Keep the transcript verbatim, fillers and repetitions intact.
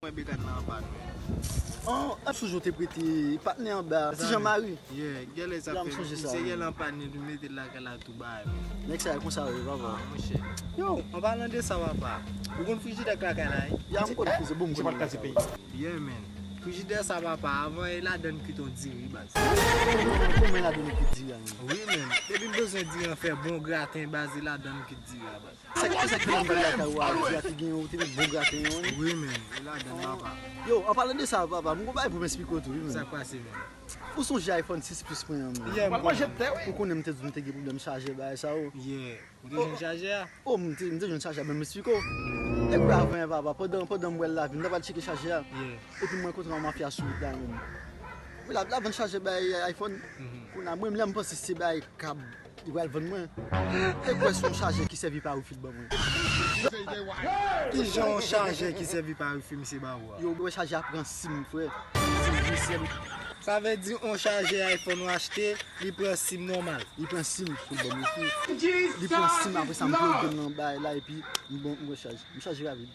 Bekat nan anba nou. An, ap sonje w te prete patnè anba, Ti Jan Mari. Yeah, gèlè sa fè. Misye gèlè anba nou, li mete l lakay la tou bagay, men. Nèg sa yo konsa yo, papa. Ah, monchè. Yo, an palan de sa, papa, ou konn frijidè k lakay la, wi? Ya, m konn frijidè, bon, m konn lakay la. Yeah, man. Frijidè sa, papa, avan e ladann ki ton diri, baz. Kòman e ladann ki diri a, menm? Wi, men. Depi m bezwen diri an fè bon graten, baz, e ladann ki diri a, baz. Sa ki, sa ki nan bal lakay ou a, diri a ki gen, ou te met bon graten yo, wi. Wi, men. E ladann, papa. Yo, an palan de sa, papa, m gon bagay pou m eksplike w tou, wi, men. Sa k pase, men? Ou sonje iPhone sis Plus mwen an, men? Yeah, m konnen. Ou konnen m te di w m te gen pwoblèm chajè bagay sa yo. Yeah. Ou te jwenn chajè a? Oh, m te, m te jwenn chajè a, men m eksplike w. Nèg la vann papa, pandan, pandan m wè l la, m ta pral tcheke chajè a. Yeah. Epi m rankontre yon mafya sou wout la menm. Wi, l ap, l ap vann chajè bay iPhone. Mhm. Kounye a, mwen menm, lè m panse se bay kab, li pral vann mwen. Te kwè se yon chajè ki sèvi pa wifi l ban mwen. Ki jan yon chajè ki sèvi pa wifi misye ba ou a? Yo, wè chajè a pran sim, frè. Sim Digicel. Sa vle di yon chajè iPhone ou achte, li pran sim nòmal. Li pran sim pou l ban m wifi. Li pran sim, apre sa, m ploge m nan bay la, epi m bon, m rechaj. M chaje rapid.